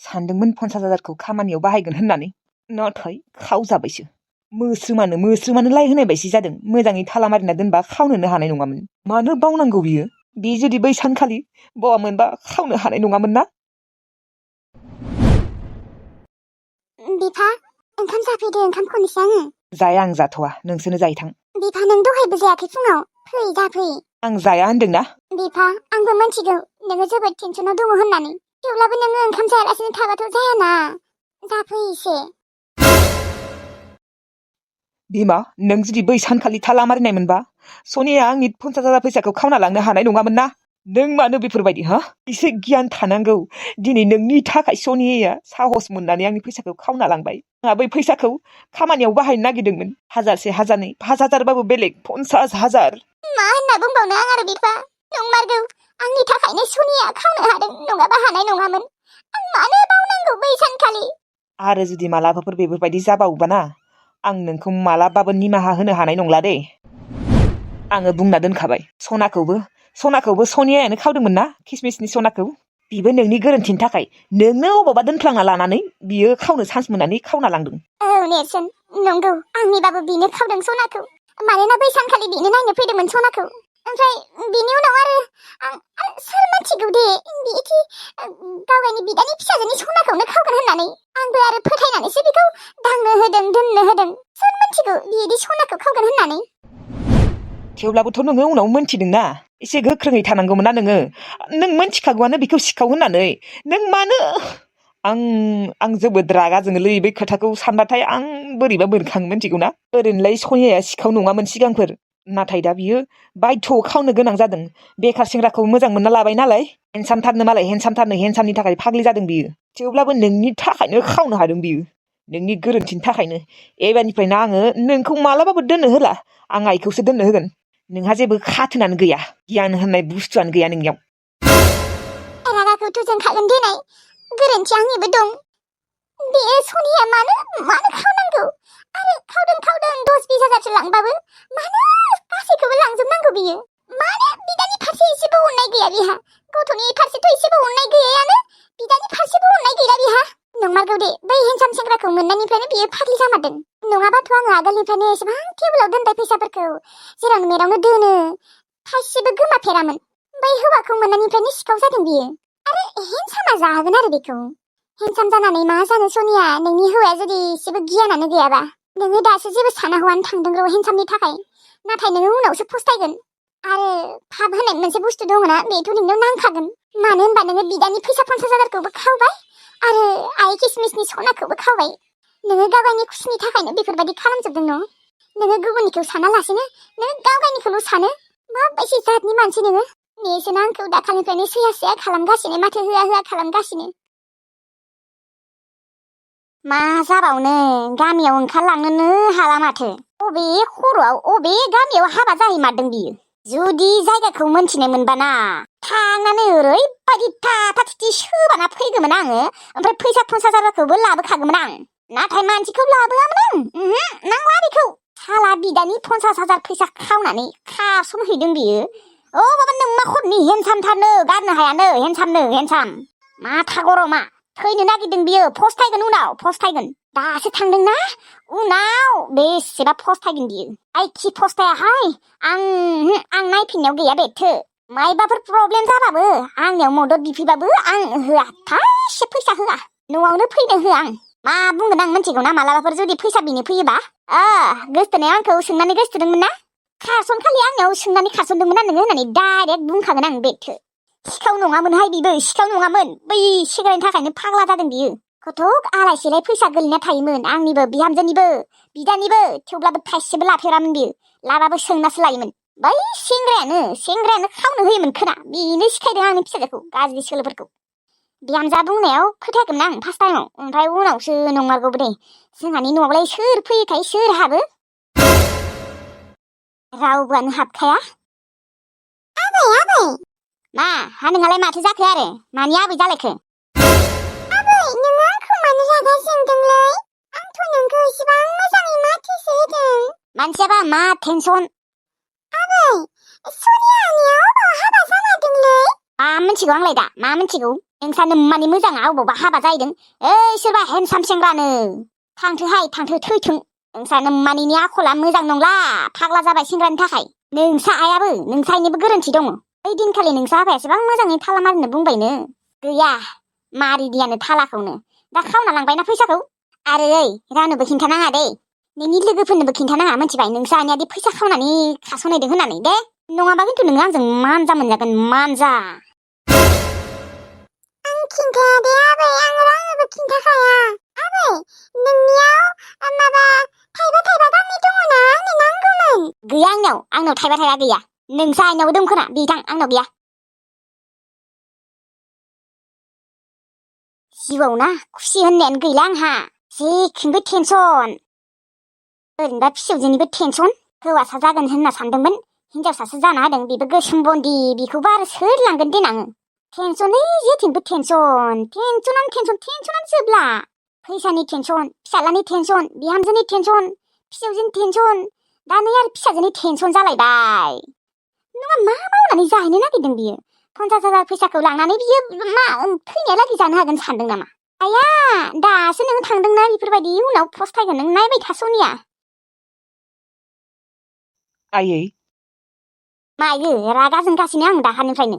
सानदोंमोन 50,000खौ खामानियाव बाहायगोन होननानै नाथाय खावजाबायसो मोस्रोमानो लाय होनाय बायदि जादों मोजाङै थाला मारिना दोनबा खावनोनो हानाय नङामोन मानो बावनांगौ बियो बे जुदि बै सानखालि बावामोनबा खावनो हानाय नङामोन ना बिफा ओंखाम जाफैदो ओंखाम खननोसै आङो जाया आं जाथ'वा नोंसोरनो जाहैथां बिफा नों दहायबो जायाखै फुङाव फै जाफै आं जाया होनदोंना बिफा आंबो मिन्थिगौ नोङो जोबोद टेनसनाव दङ होननानै थेवब्लाबो नोङो ओंखाम जायालासिनो थाबाथ' जायाना जाफै एसे बिमा नों जुदि बै सानखालि थाला मारिनायमोनबा सनिया आंनि 50,000 फैसाखौ खावना लांनो हानाय नङामोन ना नों मानो बेफोरबायदि एसे गियान थानांगौ दिनै नोंनि थाखाय सनिया साहस मोननानै आंनि फैसाखौ खावना लांबाय आंहा बै फैसाखौ खामानियाव बाहायनो नागिरदोंमोन 1000 1000 5,000बाबो बेलेग 50,000 मा होनना बुंबावनो आं आरो बिफा नंमारगौ आंनि थाखायनो सनिया खावनो हादों नङाबा हानाय नङामोन आं मानो बावनांगौ बै सानखालि आरो जुदि मालाबाफोर बेफोरबायदि जाबावोबाना आं नोंखौ मालाबाबो निमाहा होनो हानाय नंला दे आङो बुंना दोनखाबाय सनाखौबो सनियायानो खावदोंमोन ना किसमिसनि सनाखौ बिबो नोंनि गोरोन्थिनि थाखाय नोंनो अबावबा दोनफ्लांना लानानै बियो खावनो चान्स मोननानै खावना लांदों औ नेरसोन नंगौ आंनिबाबो बिनो खावदों सनाखौ मानोना बै सानखालि बिनो नायनो फैदोंमोन सनाखौ ओमफ्राय बिनि उनाव आरो आं सोर मिथिगौ दे बिदि गावगायनि बिदानि फिसाजोनि सनाखौनो खावगोन होननानै आंबो आरो फोथायनानैसो बिखौ दांनो होदों दोननो होदों सोर मिथिगौ बिदि सनाखौ खावगोन होननानै थेवब्लाबोथ' नोङो उनाव मोनथिदोंना एसे गोख्रोङै थानांगौमोन ना नों मोनथिखागौआनो बिखौ सिखाव होननानै नों मानो आं जोबोद रागा जोङोलै बे खोथाखौ सानबाथाय आं बोरैबा मोनखाङो मिथिगौना ओरैनोलाय सनियाया सिखाव नङामोन सिगांफोर नाथाय दा बियो बायथ' खावनो गोनां जादों बेखार सेंग्राखौ मोजां मोनना लाबाय नालाय हेन्डसामथारनो मालाय हेन्डसामनि थाखाय फाग्लि जादों बियो थेवब्लाबो नोंनि थाखायनो खावनो हादों बियो नोंनि गोरोन्थिनि थाखायनो एबारनिफ्रायनो आङो नोंखौ मालाबाबो दोननो होला आं आइखौसो दोननो होगोन नोंहा जेबो खाथोनानो गैया गियान होननाय बुस्थुआनो गैया नोंनियाव रागाखौथ' जों खागोन देनाय गोरोन्थि आंनिबो दं बे सनिया मानो खावनांगौ आरो खावदों 10-20 हाजारसो लांबाबो मानो गासैखौबो लांजोबनांगौ बियो मानो बिदानि फारसे एसेबो अननाय गैया बिहा गथ'नि फारसेथ' एसेबो अननाय गैयानो बिदानि फारसेबो अननाय गैया बिहा नंमारगौ दे बै हेन्डसाम सेंग्राखौ मोननायनिफ्रायनो बियो फाग्लि जामारदों नङाबाथ' आङो आगोलनिफ्रायनो एसेबां टेबोलाव दोनबाय फैसाफोरखौ जेरावनो मेरावनो दोनो थाइसेबो गोमाफेरामोन बै हौवाखौ मोननायनिफ्रायनो सिखाव जादों बियो आरो हेन्डसामा जागोन आरो बेखौ हेन्डसाम जानानै मा जानो सनिया नोंनि हौवाया जुदि एसेबो गियानानो गैयाबा नोङो दासो जेबो साना हौवानो थांदों र' हेन्डसामनि थाखाय नाथाय नोङो उनावसो फस्थायगोन आरो फाब होनाय मोनसे बुस्थु दङना बेथ' नोंनाव नांखागोन मानो होनबा नोङो बिदानि फैसा 50,000खौबो खावबाय आरो आइ किसमिसनि सनाखौबो खावबाय नोङो गावगायनि खुसिनि थाखायनो बेफोरबायदि खालामजोबदों न' नोङो गुबुननिखौ सानालासिनो नोङो गावगायनिखौल' सानो माबायदि जातनि मानसि नोङो नेसोना आंखौ दाखालिनिफ्रायनो सैया खालामगासिनो माथो होआ खालामगासिनो मा जाबावनो गामियाव ओंखारलांनोनो हाला माथो अबे खर'आव अबे गामियाव हाबा जाहैमारदों बियो जुदि जायगाखौ मोनथिनो मोनबाना थांनानै ओरैबायदि थाथा थुथि सोबाना फैगौमोन आङो ओमफ्राय फैसा 50,000खौबो लाबोखागौमोन आं नाथाय मानसिखौ लाबोआमोन आं नांला बेखौ साला बिदानि 50,000 फैसा खावनानै खासनहैदों बियो अ बाबा नों मा खरनि हेन्डसामथारनो गारनो हायानो हेन्डसाम माथा गरमा थैनो नागिरदों बियो फस्थायगोन उनाव फस्थायगोन दासो थांदोंना उनाव बेसेबा फस्थायगोन बियो आइखि फस्थायाहाय आं नायफिननायाव गैया बेथो मायबाफोर प्रब्लेम जाबाबो आंनियाव मदद बिफैबाबो आं होआ थाइसे फैसा होआ न'आवनो फैनो होआ आं मा बुंगोन आं मिथिगौ ना मालाबाफोर जुदि फैसा बिनो फैयोबा गोसथोनाया आंखौ सोंनानै गोसथोदोंमोन ना खारसनखालि आंनियाव सोंनानै खारसनदोंमोन ना नोङो होननानै डाइरेक्ट बुंखागोन आं बेथो सिखाव नङामोनहाय बिबो सिखाव नङामोन बै सिगांनि थाखायनो फाग्ला जादों बियो कथक आलायसेलाय फैसा गोलैना थायोमोन आंनिबो बिहामजोनिबो बिदानिबो थेवब्लाबो थाइसेबो लाफेरामोन बियो लाबाबो सोंनासो लायोमोन बै सेंग्रायानो खावनो होयोमोन खोना बेनो सिखायदों आंनि फिसाजोखौ गाज्रि सोलोफोरखौ बिहामजा बुंनायाव फोथायगोमोन आं फार्स्ट टाइमाव ओमफ्राय उनावसो नंमारगौबो दे जोंहानि न'आवलाय सोर फैयोथाय सोर हाबो रावबोआनो हाबखाया आबै मा नोंहालाय माथो जाखो आरो मानि आबै जालायखो आबै नोङो आंखौ मानो रागा जोंदोंलै आंथ' नोंखौ एसेबां मोजाङै माथोसो होदों मानसियाबा मा टेनसन आबै सनिया आंनियाव अबाव हाबा जामारदोंलै मा मिथिगौ आंलाय दा मा मिथिगौ नोंसा नोम्मानि मोजाङा अबावबा हाबा जाहैदों सोरबा हेन्डसाम सेंग्रानो थांथोहाय थांथो थैथों नोंसा नोम्मानिनि आखला मोजां नंला फाग्ला जाबाय सेंग्रानि थाखाय नोंसा आइयाबो नोंसा आइनिबो गोरोन्थि दङ बै दिनखालि नोंसा आफाया एसेबां मोजाङै थाला मारिनो बुंबायनो गैया मारिदियानो थालाखौनो दा खावना लांबायना फैसाखौ आरो ओइ रावनोबो खिन्थानाङा दे नोंनि लोगोफोरनोबो खिन्थानाङा मिथिबाय नोंसा आइनियादि फैसा खावनानै खास'नायदों होननानै दे नङाबा खिन्थु नोङो आंजों मानजा मोनजागोन मानजा आं खिन्थाया दे आबै आं रावनोबो खिन्थाखाया आबै नोंनियाव माबा थाइबा गांनै दङ ना आंनो नांगौमोन गैया आंनाव थाइबा गैया नोंसा आइनावबो दं खोना बिथां आंनाव गैया जिउआव ना खुसि होननायानो गैला आंहा जेखिबो टेनसन ओरैनोबा फिसौजोनिबो टेनसन हौवासा जागोन होनना सानदोंमोन हिनजावसासो जाना होदों बेबो गोसोम बन्दी बेखौबो आरो सोर लांगोन देनां टेनसनै जेथिंबो टेनसनानो जोबला फैसानि टेनसन फिसालानि टेनसन बिहामजोनि टेनसन फिसौजोनि टेनसन दा नै आरो फिसाजोनि टेनसन जालायबाय नङा मा मावनानै जाहैनो नागिरदों बियो 50,000 फैसाखौ लांनानै बियो मा थैनायालागै जानो हागोन सानदों नामा आया दासो नों थांदोंना बेफोरबायदि उनाव फस्थायगोन नों नायबाय था सनिया आयै मायो रागा जोंगासिनो आं दाहारनिफ्रायनो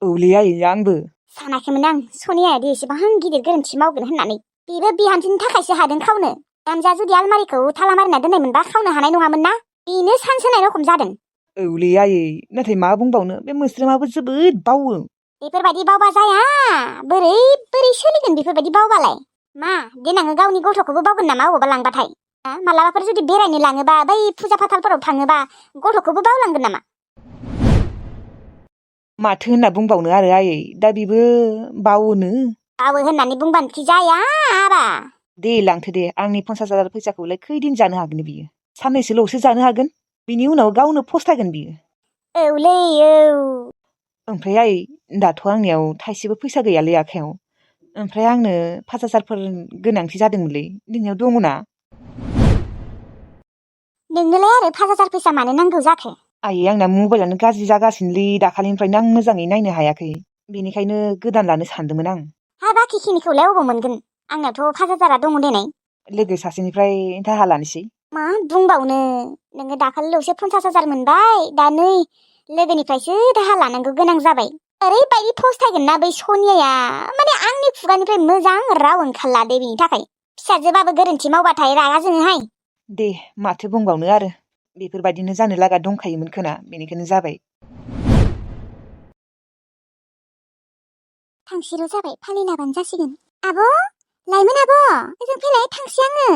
औलै आयै आंबो सानाखैमोन आं सनियादि एसेबां गिदिर गोरोन्थि मावगोन होननानै बेबो बिहामजोनि थाखायसो हादों खावनो दामजा जुदि आलमारिखौ ताला मारिना दोननायमोनबा खावनो हानाय नङामोन ना बेनो सान्स होनाय रखम जादों औलै आयै नाथाय मा बुंबावनो बे मोस्रोमाबो जोबोद बावो बेफोरबायदि बावबा जाया बोरै सोलिगोन बेफोरबायदि बावबालाय मा देनां गावनि गथ'खौबो बावगोन नामा अबावबा लांबाथाय मालाबाफोर जुदि बेरायनो लाङोबा बै फुजा फाथालफोराव थाङोबा गथ'खौबो बावलांगोन नामा माथो होनना बुंबावनो आरो आयै दा बेबो बावोनो बावो होननानै बुंबानोखि जाया आबा दे लांथो दे आंनि 50,000 फैसाखौलाय खैदिन जानो हागोन बियो साननैसोल'सो जानो हागोन बिनि उनाव गावनो फस्थायगोन बियो औलै औ ओमफ्राय आयै दाथ' आंनियाव थाइसेबो फैसा गैयालै आखायाव ओमफ्राय आंनो 5,000 गोनांथि जादोंमोनलै नोंनियाव दङना नोंनोलाय आरो 5,000 फैसा मानो नांगौ जाखो आयै आंना मबाइलानो गाज्रि जागासिनोलै दाखालिनिफ्रायनो आं मोजाङै नायनो हायाखै बेनिखायनो गोदान लानो सानदोंमोन आं बाखिखिनिखौलाय अबाव मोनगोन आंनावथ' 5,000 दङ देनाय लोगो सासेनिफ्राय दाहा लानोसै मा बुंबावनो नोङो दाखालिल'सो 50,000 मोनबाय दा नै लोगोनिफ्रायसो दाहा लानांगौ गोनां जाबाय ओरैबायदि फस्थायगोन ना बै सनियाया माने आंनि खुगानिफ्राय मोजां राव ओंखारला दे बिनि थाखाय फिसाजोबाबो गोरोन्थि मावबाथाय रागा जोङोहाय दे माथो बुंबावनो आरो बेफोरबायदिनो जानो लागा दंखायोमोन खोना बेनिखायनो जाबाय थांसिल' जाबाय फालिलाबानो जासिगोन आब' लाइमोन आब' ओजों फैलाय थांसै आङो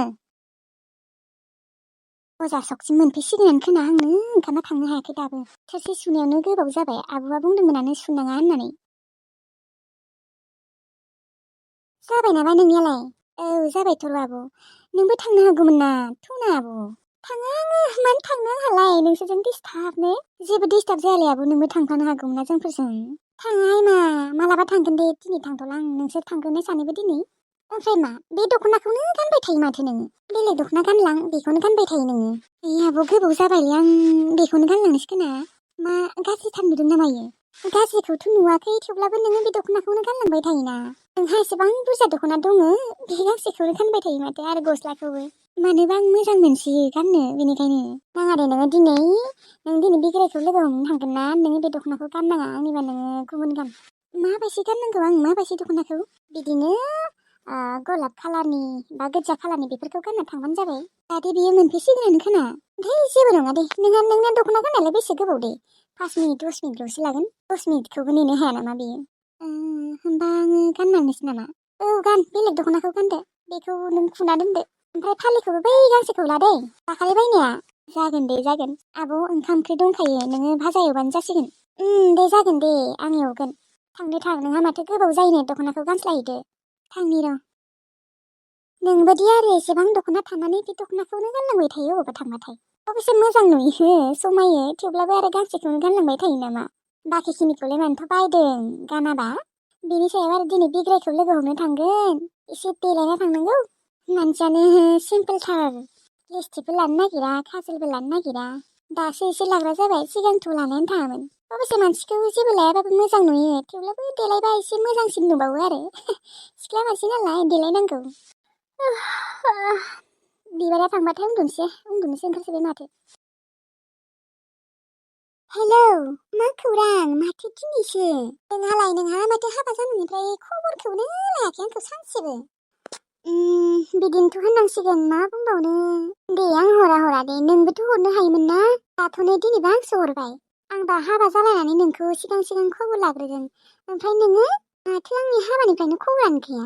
अजा सकसिम मोनफैसिगोनानो खोना आंनो ओंखारना थांनो हायाखै दाबो थोरसि सुनायावनो गोबाव जाबाय आब'आ बुंदोंमोनानो सुनाङा होननानै जाबाय नामा नोंनियालाय औ जाबायथ' आब' नोंबो थांनो हागौमोन ना थौना आब' थाङा आङो मानो थांनो आंहालाय नोंसोरजों डिस्टार्बनो जेबो डिस्टार्ब जायालै आब' नोंबो थांफानो हागौमोन ना जोंफोरजों थाङाहाय मा मालाबा थांगोन दे दिनै थांथ'ला आं नोंसोर थांग्रोनाय सानैबो दिनै ओमफ्राय मा बे दख'नाखौनो गानबाय थायो माथो नोङो बेलेग दख'ना गानलां बेखौनो गानबाय थायो नोङो आब' गोबाव जाबायलै आं बेखौनो गानलांनोसै खोना मा गाज्रिथार नुदों ना मायो गाज्रिखौथ' नुवाखै थेवब्लाबो नोङो बे दख'नाखौनो गानलांबाय थायोना नोंहा एसेबां बुरजा दख'ना दङ बे गांसेखौनो गानबाय थायो माथो आरो गस्लाखौबो मानोबा आं मोजां मोनसोयो गाननो बेनिखायनो नाङा दे नोङो दिनै बिग्रायखौ लोगो हमनो थांगोन ना नोङो बे दख'नाखौ गाननाङा आंनिबा नोङो गुबुन गान माबायदि गाननांगौ आं माबायदि दख'नाखौ बिदिनो गलाब खालारनि बा गोजा खालारनि बेफोरखौ गानना थांबानो जाबाय दादे बियो मोनफैसिगोनानो खोना ओमफ्राय जेबो नङा दे नोंना दख'ना गाननायालाय बेसे गोबाव दे 5 मिनिट 10 मिनिटल'सो लागोन 10 मिनिटखौबो नेनो हाया नामा बेयो होमबा आङो गानलांनोसै नामा औ गान बेलेग दख'नाखौ गानदो बेखौ नों खुना दोनदो ओमफ्राय फालिखौबो बै गांसेखौ ला दै दाखालि बायनाया जागोन दे जागोन आब' ओंखाम ओंख्रि दंखायो नोङो भाजा एवबानो जासिगोन दे जागोन दे आं एवगोन थांदो थां नोंहा माथो गोबाव जायोनो दख'नाखौ गानस्लायहैदो थांनि र' नोंबोदि आरो एसेबां दख'ना थानानै बे दख'नाखौनो गानलांबाय थायो अबावबा थांबाथाय अबेसे मोजां नुयो समायो थेवब्लाबो आरो गांसेखौनो गानलांबाय थायो नामा बाखिखिनिखौलाय मानोथ' बायदों गानाबा बेनि सायाव आरो दिनै बिग्रायखौ लोगो हमनो थांगोन एसे देलायना थांनांगौ मानसियानो सिम्पोलथार लिपस्टिकबो लानो नागिरा काजलबो लानो नागिरा दासो एसे लाग्रा जाबाय सिगांथ' लानायानो थाङामोन अबसे मानसिखौ जेबो लायाबाबो मोजां नुयो थेवब्लाबो देलायबा एसे मोजांसिन नुबावो आरो सिख्ला मानसि नालाय देलायनांगौ बिबारा थांबाथाय उन्दुनोसो ओंखारसोबाय माथो हेलौ मा खौरां माथो दिनैसो नोंहा माथो हाबा जानायनिफ्राय खबरखौनो लायाखै आंखौ सानसेबो बिदिनोथ' होननांसिगोन मा बुंबावनो दे आं हरा दे नोंबोथ' हरनो हायोमोन ना दाथ'नो दिनैबा आंसो हरबाय आं दा हाबा जालायनानै नोंखौ सिगां खबर लाग्रोदों ओमफ्राय नोङो माथो आंनि हाबानिफ्रायनो खबरानो गैया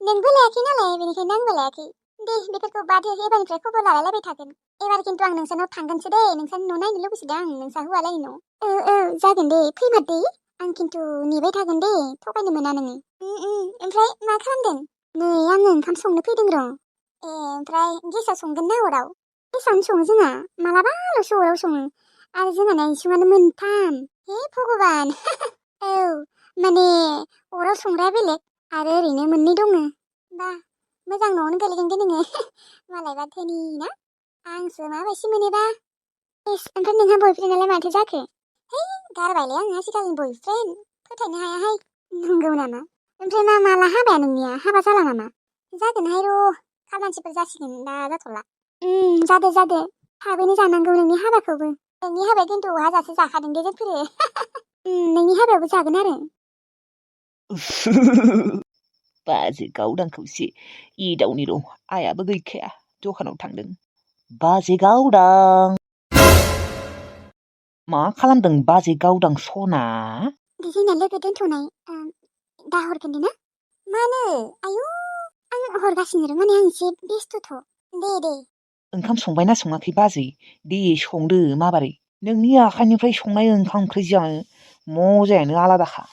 नोंबो लायाखै नालाय बेनिखायनो आंबो लायाखै दे बेफोरखौ बाद हो एबारनिफ्राय खबर लालायलायबाय थागोन एबार खिन्थु आं नोंसानाव थांगोनसो दे नोंसानि न' नायनो लुबैसोदों आं नोंसा हौवालायनि न' जागोन दे फैमारदे आं खिन्थु नेबाय थागोन दे थगायनो मोना नोङो ओमफ्राय मा खालामदों नै आङो ओंखाम संनो फैदों र' ओमफ्राय गेसाव संगोन ना अराव गेसावनो सङो जोंहा मालाबाल'सो अराव सङो आरो जोंहाना इसिङानो मोनथाम हे भगबान औ माने अराव संग्राया बेलेग आरो ओरैनो मोननै दङ बा मोजां न'आवनो गोलैदों दे नोङो मालायबा धोनि ना आंसो माबायदि मोनोबा ओमफ्राय नोंहा बयफ्रेन्डआलाय माथो जाखो है गारबायलै आं आजिखालिनि बयफ्रेन्ड फोथायनो हायाहाय नंगौ नामा ओमफ्राय माला हाबाया नोंनिया हाबा जाला नामा जागोनहाय र' खामानिफोर जासिगोन दा जाथ'ला जादो थाबैनो जानांगौ नोंनि हाबाखौबो नोंनि हाबाया खिन्थु हाजासे जाखादों दे जोंफोरो नोंनि हाबायावबो जागोन आरो बाजै गावदांखौसो एदावनि र' आइयाबो गैखाया दखानाव थांदों बाजै गावदां मा खालामदों बाजै गावदां सना जोंना लोगो दोनथ'नाय दा हरगोन दे ना मानो आयौ आं हरगासिनो र' माने आं एसे बेस्थ'थ' दे ओंखाम संबायना सङाखै बाजै दे संदो माबारै नोंनि आखाइनिफ्राय संनाय ओंखाम ओंख्रि जानो मजायानो आलादाखा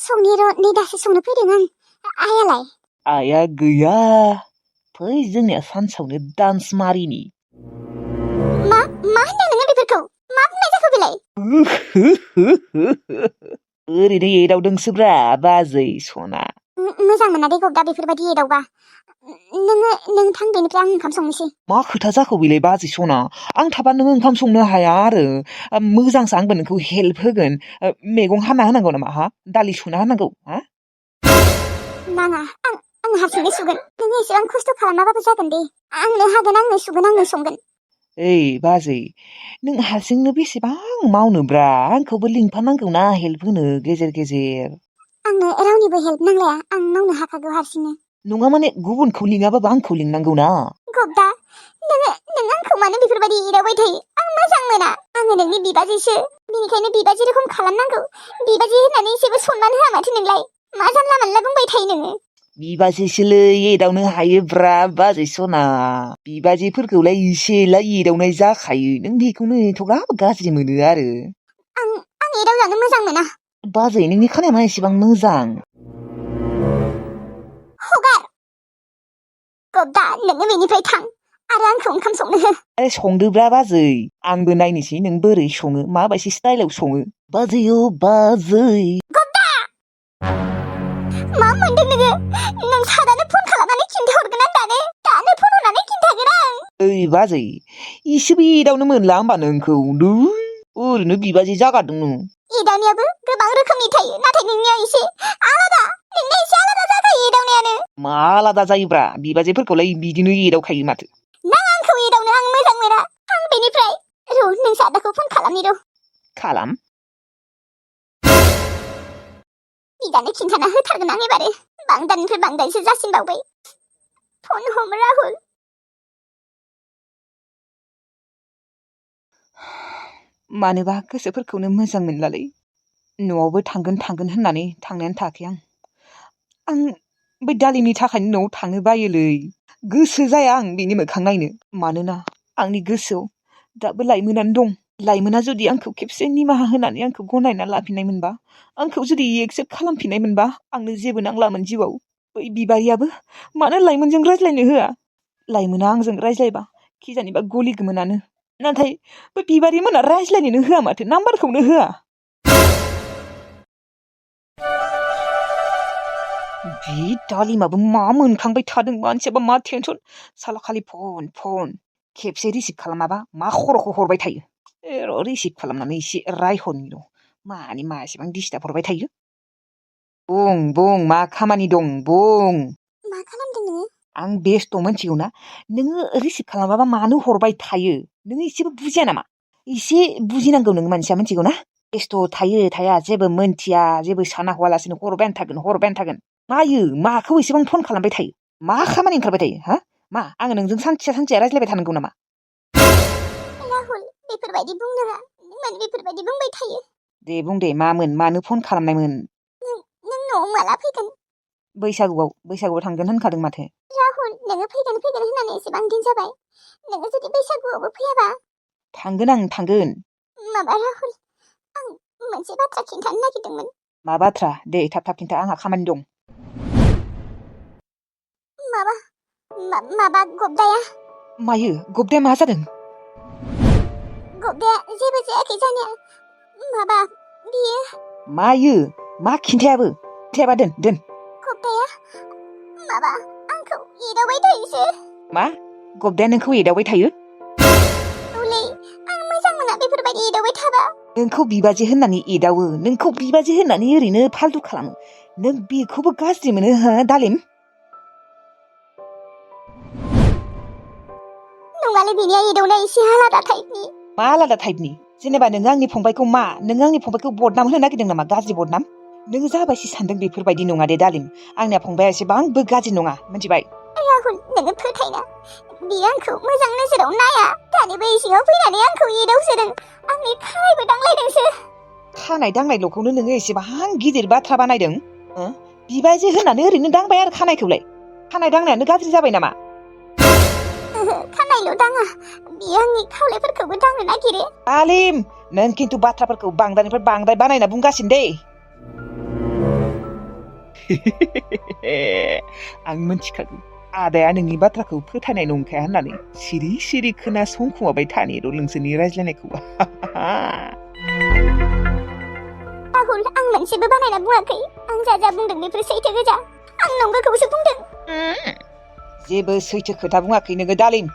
संनि र' नै दासो संनो फैदों आं आइयालाय आइया गैया फै जोंनिया सानसेयावनो डान्स मारिनि मा होनदों नोङो बेफोरखौ मा बुंनाय जाखो बेलाय ओरैनो एदावदोंसोब्रा बाजै सना मोजां मोना दे गबदा बेफोरबायदि एदावबा नों थां बेनिफ्राय आं ओंखाम संनोसै मा खोथा जाखो बेलाय बाजै सना आं थाबा नोङो ओंखाम संनो हाया आरो मोजांसो आंबो नोंखौ हेल्प होगोन मैगं हाना होनांगौ नामा हा दालि सुना होनांगौ हा नाङा आं हारसिंनो सुगोन नोङो एसेबां खस्थ' खालामाबाबो जागोन दे आंनो हागोन आंनो सुगोन आंनो संगोन ओइ बाजै नों हारसिंनो बेसेबां मावनोब्रा आंखौबो लिंफानांगौना हेल्प होनो गेजेर गेजेर आंनो रावनिबो हेल्प नांलाया आं मावनो हाखागौ हारसिंनो नङा माने गुबुनखौ लिङाबाबो आंखौ लिंनांगौ ना गबदा नों आंखौ मानो बेफोरबायदि एदावबाय थायो आं मोजां मोना आङो नोंनि बिबाजैसो बेनिखायनो बिबाजै रोखोम खालामनांगौ बिबाजै होननानै एसेबो सनमान होआ माथो नोंलाय मा जानला मानला बुंबाय थायो नोङो बिबाजैसोलै एदावनो हायोब्रा बाजै सना बिबाजैफोरखौलाय एसे एला एदावनाय जाखायो नों बेखौनो एथ'ग्राब गाज्रि मोनो आरो आं एदावजानो मोजां मोना बाजै नोंनि खानाया मा एसेबां मोजां हगार गबदा नोङो बेनिफ्राय थां आरो आंखौ ओंखाम संनो हो आरे संदोब्रा बाजै आंबो नायनोसै नों बोरै सङो माबायदि स्टाइलाव सङो बाजै औ बाजै गबदा मा मोनदों नोङो नों सादानो फन खालामनानै खिन्थाहरगोन आं दानो फन हरनानै खिन्थागोन आं ओइ बाजै इसेबो एदावनो मोनला होमबा नोंखौ ओरैनो बिबाजै जागारदों नों एदावनायाबो गोबां रोखोमनि थायो नाथाय नोंनिया एसे आलादा जाखायो एदावनायानो मा आलादा जायोब्रा बिबाजैफोरखौलाय बिदिनो एदावखायो माथो नों आंखौ एदावनो आं मोजां मोना आं बेनिफ्राय र' नों सादाखौ फन खालामनि र' खालाम बिदानो खिन्थाना होथारगोन आं एबारो बांदानिफ्राय बांद्रायसो जासिनबावबाय फन हम राहुल मानोबा गोसोफोरखौनो मोजां मोनलालै न'आवबो थांगोन होननानै थांनायानो थायाखै आं बै दालिनि थाखायनो न'आव थांनो बायोलै गोसो जाया आं बिनि मोखां नायनो मानोना आंनि गोसोआव दाबो लाइमोनानो दं लाइमोना जुदि आंखौ खेबसे निमाहा होनानै आंखौ गनायना लाफिननाय मोनबा आंखौ जुदि एक्सेप्ट खालामफिननाय मोनबा आंनो जेबो नांलामोन जिउआव बै बिबारियाबो मानो लाइमोनजों रायज्लायनो होआ लाइमोना आंजों रायज्लायबा खिजानिबा गलिगौमोनानो नाथाय बै बिबारि मोना रायज्लायनोनो होआ माथो नाम्बारखौनो होआ बे दालिमाबो मा मोनखांबाय थादों मानसियाबा मा टेनसन साला खालि फन खेबसे रिसिभ खालामाबा मा खर'खौ हरबाय थायो र' रिसिभ खालामनानै एसे रायहरनि र' मानि मा एसेबां डिस्टार्ब हरबाय थायो। बुं मा खामानि दं बुं। मा खालामदों नोङो? आं बेस्थ' मोनथिगौ ना। नोङो रिसिभ खालामाबा मानो हरबाय थायो? नोङो एसेबो बुजिया नामा? एसे बुजिनांगौ नोङो मानसिया मिथिगौ ना? बेस्थ' थायो थाया जेबो मोनथिया जेबो साना हवालासिनो हरबायानो थागोन। मायो माखौ एसेबां फन खालामबाय थायो? मा खामानि ओंखारबाय थायो हा? मा आङो नोंजों सानसेया रायज्लायबाय थानांगौ नामा? राहुल बेफोरबायदि बुंनाङा। नों मानो बेफोरबायदि बुंबाय थायो? दे बुं दे मामोन मानो फन खालामनायमोन? नों न'आव माला फैगोन? बैसागुआव थांगोन होनखादों माथो। राहुल नोङो फैगोन होननानै एसेबां दिन जाबाय। नोङो जुदि बैसागुआवबो फैयाबा? आं थांगोन। माबा राहुल आं मोनसे बाथ्रा खिन्थानो नागिरदोंमोन। मा बाथ्रा? दे थाब खिन्था आंहा खामानि दं। माबा गब्दाया। मायो गब्दाया मा जादों? गब्दाया जेबो जायाखै जानाया। माबा बियो। मायो मा खिन्थायाबो दोन। गब्दाया माबा आंखौ एदावबाय थायोसो। मा गब्दाया नोंखौ एदावबाय थायो? औलै आं मोजां मोना बेफोरबायदि एदावबाय थाबा। नोंखौ बिबाजै होननानै एदावो, नोंखौ बिबाजै होननानै ओरैनो फाल्तु खालामो। नों बेखौबो गाज्रि मोनो हो दालिम? नङालै बिनिया एदावनाया एसे आलादा टाइपनि। मा आलादा टाइपनि? जेनेबा नोङो आंनि फंबायखौ बदनाम होनो नागिरदों नामा? गाज्रि बदनाम? नोङो जाबायसि सानदों बेफोरबायदि नङा दे दालिम। आंनिया फंबाया एसेबांबो गाज्रि नङा मिथिबाय? राहुल नोङो फोथायना बियो आंखौ मोजां नोजोराव नाया। दानि बैसोआव फैनानै आंखौ एदावसोदों। आंनि खानायबो दांलायदोंसो। खानाय दांनायल'खौनो नोङो एसेबां गिदिर बाथ्रा बानायदों? बिबाजै होननानै ओरैनो दांबाय आरो खानायखौलाय। खानाय दांनायानो गाज्रि जाबाय नामा? खानायल' दाङा बियो आंनि खावलायफोरखौबो दांनो नागिरो। दालिम नों खिन्थु बाथ्राफोरखौ बांद्रायनिफ्राय बांद्राय बानायना बुंगासिनो दे। आं मिथिखागौ आदाया नोंनि बाथ्राखौ फोथायनाय नंखाया होननानै। सिरि सिरि खोनासंखुमाबाय थानिर' नोंसोरनि रायज्लायनायखौ। राहुल आं मोनसेबो बानायना बुङाखै। आं जा बुंदों बेफोर सैथो गोजा। आं नंगौखौसो बुंदों। जेबो सैथो खोथा बुङाखै नोङो दालिम।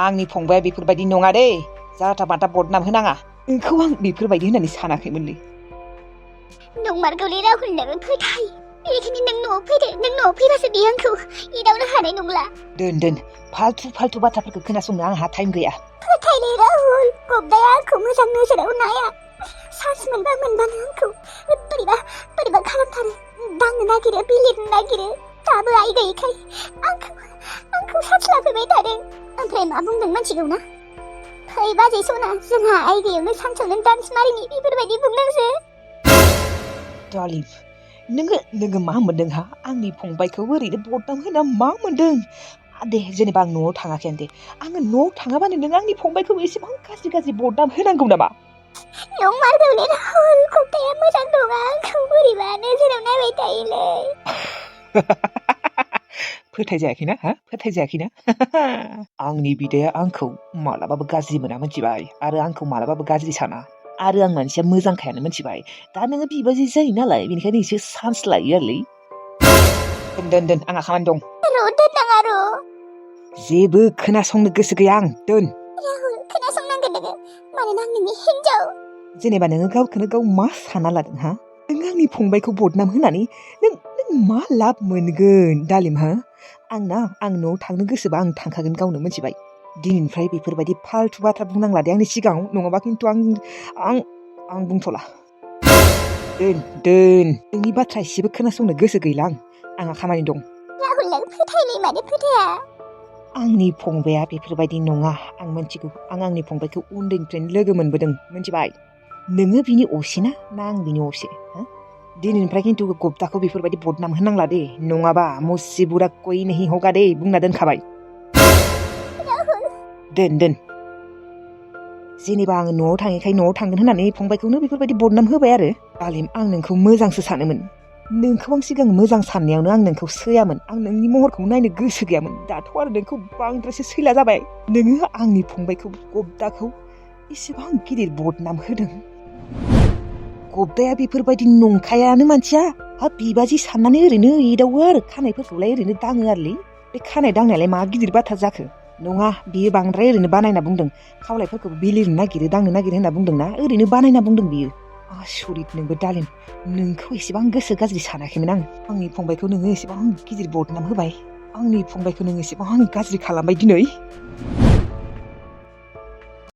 आंनि फंबाया बेफोरबायदि नङा दे। जाथा माथा बदनाम होनाङा। नोंखौ आं बेफोरबायदि होननानै सानाखैमोनलै। नंमारगौलै राहुल नोङो फोथाय। बेनिखायनो नों न'आव फैदो। नों न'आव फैबासो बियो आंखौ एदावनो हानाय नंला। दोन फाल्तु बाथ्राफोरखौ खोनासंनो आंहा टाइम गैया। फोथायलै राहुल गब्दाया आंखौ मोजां नोजोराव नाया। सान्स मोनबानो आंखौ बोरैबा खालामथारो। दांनो नागिरो बिलिरनो नागिरो। दाबो आइ गैयैखाय आंखौ साथ्लाफैबाय थादों। ओमफ्राय मा बुंदों मिथिगौ ना? फै बाजै सना जोंहा आइ गैयैयावनो सानसेयावनो डान्स मारिनि बेफोरबायदि बुंदोंसो। दालिम नोङो मा मोनदों हा? आंनि फंबायखौ ओरैनो बदनाम होना मा मोनदों? दे जेनेबा आं न'आव थाङाखै दे। आङो न'आव थाङाबानो नों आंनि फंबायखौ एसेबां गाज्रि बदनाम होनांगौ नामा? नंमारगौलै राहुल गब्दाया मोजां नङा। आंखौ बोरैबा नोजोराव नायबाय थायोलै। फोथायजायाखैना? आंनि बिदाया आंखौ मालाबाबो गाज्रि मोना मिथिबाय? आरो आंखौ मालाबाबो गाज्रि साना। आरो आं मानसिया मोजांखायानो मिथिबाय? दा नोङो बिबाजै जायो नालाय बेनिखायनो एसे चान्स लायो आरोलै। दोन आंहा खामानि दं। दोननाङा र'। जेबो खोनासंनो गोसो गैया आं। दोन। राहुल खोनासंनांगोन नोङो। मानोना आं नोंनि हिनजाव। जेनेबा नोङो गावखौनो गाव मा सानना लादों हा? नों आंनि फंबायखौ बदनाम होनानै नों मा लाब मोनगोन दालिम हा? आं न'आव थांनो गोसोबा आं थांखागोन गावनो मिथिबाय? दिनैनिफ्राय बेफोरबायदि फाल्तु बाथ्रा बुंनांला दे आंनि सिगाङाव। नङाबा खिन्थु आं बुंथ'ला। दोन नोंनि बाथ्रा एसेबो खोनासंनो गोसो गैला आंहा खामानि दं। राहुल नों फोथायलै मानो फोथाया? आंनि फंबाया बेफोरबायदि नङा आं मिथिगौ। आं आंनि फंबायखौ उन्दैनिफ्रायनो लोगो मोनबोदों मिथिबाय? नोङो बिनि असेना ना आं बिनि असे? दिनैनिफ्राय खिन्थु गब्दाखौ बेफोरबायदि बदनाम होनांला दे। नङाबा मुझसे बुरा कोई नहीं होगा दे बुंना दोनखाबाय। दोन जेनेबा आङो न'आव थाङैखाय न'आव थांगोन होननानै फंबायखौनो बेफोरबायदि बदनाम होबाय आरो। दालिम आं नोंखौ मोजांसो सानोमोन। नोंखौ आं सिगां मोजां साननायावनो आं नोंखौ सैयामोन। आं नोंनि महरखौ नायनो गोसो गैयामोन। दाथ' आरो नोंखौ बांद्रायसो सैला जाबाय। नोङो आंनि फंबायखौ गब्दाखौ एसेबां गिदिर बदनाम होदों। गब्दाया बेफोरबायदि नंखायानो मानसिया। बिबाजै साननानै ओरैनो एदावो आरो खानायफोरखौलाय ओरैनो दाङो आरोलै। बे खानाय दांनायालाय मा गिदिर बाथ्रा जाखो? नङा बियो बांद्राय ओरैनो बानायना बुंदों खावलायफोरखौ बिलिरनो नागिरो दांनो नागिरो होनना बुंदोंना ओरैनो बानायना बुंदों बियो आसरित नोंबो दालिम नोंखौ एसेबां गोसो गाज्रि सानाखैमोन आं आंनि फंबायखौ नोङो एसेबां गिदिर बदनाम होबाय आंनि फंबायखौ नोङो एसेबां गाज्रि खालामबाय दिनै